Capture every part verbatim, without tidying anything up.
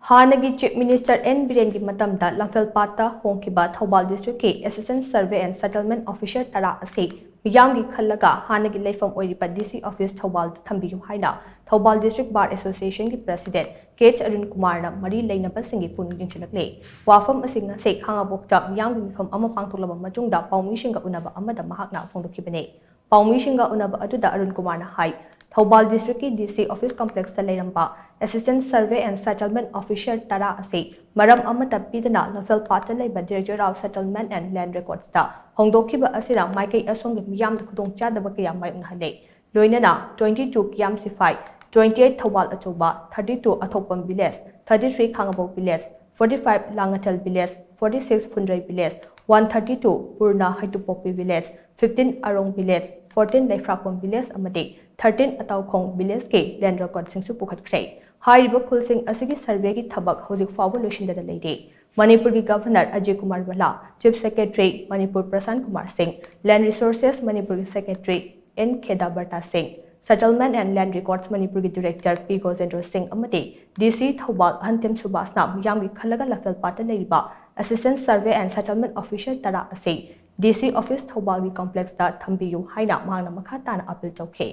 ꯍꯥꯟꯅꯒꯤ Chief Minister and ꯕꯤꯔꯦꯟꯒꯤ ꯃꯇꯝꯗ ꯂꯝꯐꯦꯜꯄꯥꯠꯇ ꯍꯣꯡꯈꯤꯕ Thoubal district ꯀꯤ Assistant Survey and Settlement Officer ꯇꯔꯥ ꯑꯁꯤ ꯃꯤꯌꯥꯝꯒꯤ ꯈꯜꯂꯒ ꯍꯥꯟꯅꯒꯤ ꯂꯩꯐꯝ ꯑꯣꯏꯔꯤꯕ D C office ꯊꯧꯕꯥꯜꯗ ꯊꯝꯕꯤꯌꯨ ꯍꯥꯏꯅ ꯊꯧꯕꯥꯜ District Bar Association ꯒꯤ President ꯀꯦ ꯑꯦꯆ ꯑꯔꯨꯟ ꯀꯨꯃꯥꯔꯅ ꯃꯔꯤ ꯂꯩꯅꯕꯁꯤꯡꯒꯤ ꯄꯨꯛꯅꯤꯡ ꯆꯤꯡꯁꯤꯜꯂꯛꯂꯦ꯫ ꯋꯥꯐꯝ ꯑꯁꯤ ꯉꯁꯤ ꯈꯥꯉꯕꯣꯛꯇ ꯃꯤꯌꯥꯝꯒꯤ ꯃꯤꯐꯝ ꯑꯃ ꯄꯥꯡꯊꯣꯛꯂꯕ ꯃꯇꯨꯡꯗ ꯄꯥꯎꯃꯤꯁꯤꯡꯒ ꯎꯅꯕ ꯑꯃꯗ ꯃꯍꯥꯛꯅ ꯐꯣꯡꯗꯣꯛꯈꯤꯕꯅꯤ꯫ ꯄꯥꯎꯃꯤꯁꯤꯡꯒ ꯎꯅꯕ ꯑꯗꯨꯗ ꯑꯔꯨꯟ ꯀꯨꯃꯥꯔꯅ ꯍꯥꯏ, ꯊꯧꯕꯥꯜ district ꯀꯤ D C office complex ꯇ ꯂꯩꯔꯝꯕ Assistant Survey and Settlement Officer ꯇꯔꯥ ꯑꯁꯤ ꯃꯔꯝ ꯑꯃꯠꯇ ꯄꯤꯗꯅ ꯂꯝꯐꯦꯜꯄꯥꯠꯇ ꯂꯩꯕ Directorate of Settlement and Land Records ꯇ ꯍꯣꯡꯗꯣꯛꯈꯤꯕ ꯑꯁꯤꯅ ꯃꯥꯏꯀꯩ ꯑꯁꯣꯝꯒꯤ ꯃꯤꯌꯥꯝꯗ ꯈꯨꯗꯣꯡꯆꯥꯗꯕ ꯀꯌꯥ ꯃꯥꯌꯣꯛꯅꯍꯜꯂꯦ꯫ ꯂꯣꯏꯅꯅ twenty two ꯀꯤꯌꯥꯝ ꯁꯤꯐꯥꯏ, twenty eight Thoubal ꯑꯆꯧꯕ, thirty two ꯑꯊꯣꯛꯄꯝ village, thirty three ꯈꯥꯉꯕꯣꯛ village, forty five Langathel village, forty six ꯐꯨꯟꯗ꯭ꯔꯩ village, one thirty two Purna ꯍꯩꯇꯨꯄꯣꯛꯄꯤ village, fifteen ꯑꯔꯣꯡ village, fourteen ꯂꯩꯈ꯭ꯔꯥꯛꯄꯝ village ꯑꯃꯗꯤ thirteen ꯑꯇꯥꯎꯈꯣꯡ village ꯀꯤ land record ꯁꯤꯡꯁꯨ ꯄꯨꯈꯠꯈ꯭ꯔꯦ꯫ ꯍꯥꯏꯔꯤꯕ ꯈꯨꯜꯁꯤꯡ ꯑꯁꯤꯒꯤ survey ꯒꯤ ꯊꯕꯛ ꯍꯧꯖꯤꯛ ꯐꯥꯎꯕ ꯂꯣꯏꯁꯤꯟꯗꯅ ꯂꯩꯔꯤ꯫ ꯃꯅꯤꯄꯨꯔꯒꯤ Governor Ajay Kumar ꯚꯜꯂꯥ, Chief Secretary Manipur ꯄ꯭ꯔꯁꯥꯟ Kumar ꯁꯤꯡ, Land Resources ꯃꯅꯤꯄꯨꯔꯒꯤ Secretary ꯑꯦꯟ ꯈꯦꯗꯥ ꯕꯔꯇꯥ ꯁꯤꯡ, Settlement and Land Records ꯃꯅꯤꯄꯨꯔꯒꯤ Director ꯄꯤ ꯒꯣꯖꯦꯟꯗ꯭ꯔꯣ ꯁꯤꯡ ꯑꯃꯗꯤ D C ꯊꯧꯕꯥꯜ ꯑꯍꯟꯇꯦꯝ ꯁꯨꯕꯥꯁꯅ ꯃꯤꯌꯥꯝꯒꯤ ꯈꯜꯂꯒ ꯂꯝꯐꯦꯜꯄꯥꯠꯇ ꯂꯩꯔꯤꯕ Assistant Survey and Settlement Officer ꯇꯔꯥ ꯑꯁꯤ D C office ꯊꯧꯕꯥꯜꯒꯤ complex ꯇ ꯊꯝꯕꯤꯌꯨ ꯍꯥꯏꯅ ꯃꯍꯥꯛꯅ ꯃꯈꯥ ꯇꯥꯅ appeal ꯇꯧꯈꯤ꯫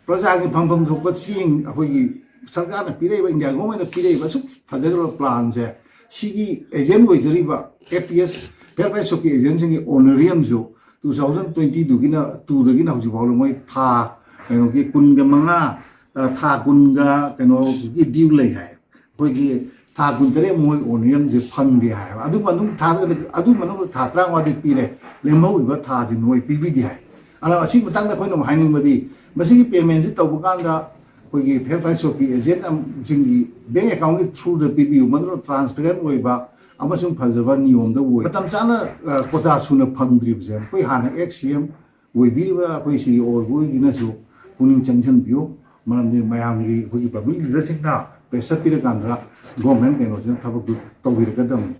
ꯄ꯭ꯔꯖꯥꯒꯤ ꯐꯪꯐꯝ ꯊꯣꯛꯄ ꯆꯦꯡ ꯑꯩꯈꯣꯏꯒꯤ ꯁꯔꯀꯥꯔꯅ ꯄꯤꯔꯛꯏꯕ, ꯏꯟꯗꯤꯌꯥ ꯒꯣꯔꯃꯦꯟꯅ ꯄꯤꯔꯛꯏꯕ ꯑꯁꯨꯛ ꯐꯖꯈ꯭ꯔꯕ plan ꯁꯦ, ꯁꯤꯒꯤ agent ꯑꯣꯏꯖꯔꯤꯕ F P S, Fair Price Shop ꯀꯤ agent ꯁꯤꯡꯒꯤ honorarium ꯁꯨ two thousand twenty two ꯒꯤꯅ, two ꯗꯒꯤꯅ ꯍꯧꯖꯤꯛ ꯐꯥꯎꯕ ꯃꯣꯏ ꯊꯥ ꯀꯩꯅꯣꯒꯤ ꯀꯨꯟꯒ ꯃꯉꯥ, ꯑ, ꯊꯥ ꯀꯨꯟꯒ ꯀꯩꯅꯣꯒꯤ due ꯂꯩ ꯍꯥꯏ꯫ ꯑꯩꯈꯣꯏꯒꯤ ꯊꯥ ꯀꯨꯟꯇꯔꯦꯠ ꯃꯣꯏ honorarium ꯁꯦ ꯐꯪꯗꯦ ꯍꯥꯏꯕ꯫ ꯑꯗꯨ ꯃꯅꯨꯡ ꯊꯥ, ꯑꯗꯨ ꯃꯅꯨꯡꯗ ꯊꯥ ꯇꯔꯥꯃꯉꯥꯗꯤ ꯄꯤꯔꯦ, ꯂꯦꯝꯍꯧꯔꯤꯕ ꯊꯥꯁꯤ ꯃꯣꯏ ꯄꯤꯕꯤꯗꯦ ꯍꯥꯏ꯫ ꯑꯗꯣ ꯑꯁꯤ ꯃꯇꯥꯡꯗ ꯑꯩꯈꯣꯏꯅ ꯑꯃꯨꯛ ꯍꯥꯏꯅꯤꯡꯕꯗꯤ, ꯃꯁꯤꯒꯤ payment ꯁꯤ ꯇꯧꯕ ꯀꯥꯟꯗ ꯑꯩꯈꯣꯏꯒꯤ Fair Price Shop ꯀꯤ agent ꯑꯝ-, ꯁꯤꯡꯒꯤ bank account ꯀꯤ through ꯗ ꯄꯤꯕꯤꯌꯨ, ꯃꯗꯨꯅ transparent ꯑꯣꯏꯕ ꯑꯃꯁꯨꯡ ꯐꯖꯕ ꯅꯤꯌꯣꯝꯗ ꯑꯣꯏ꯫ ꯃꯇꯝ ꯆꯥꯅ, ꯑ, quota ꯁꯨꯅ ꯐꯪꯗ꯭ꯔꯤꯕꯁꯦ ꯑꯩꯈꯣꯏ ꯍꯥꯟꯅ ex C M ꯑꯣꯏꯕꯤꯔꯤꯕ ꯑꯩꯈꯣꯏ ꯁꯤꯒꯤ ꯑꯣꯏꯕ ꯑꯣꯏꯒꯤꯅꯁꯨ ꯄꯨꯛꯅꯤꯡ ꯆꯪꯁꯤꯟꯕꯤꯌꯨ꯫ ꯃꯔꯝꯗꯤ ꯃꯌꯥꯝꯒꯤ, ꯑꯩꯈꯣꯏꯒꯤ public leader ꯁꯤꯡꯅ pressure ꯄꯤꯔꯀꯥꯟꯗ government ꯀꯩꯅꯣꯁꯤꯅ ꯊꯕꯛꯇꯨ ꯇꯧꯕꯤꯔꯛꯀꯗꯕꯅꯤ꯫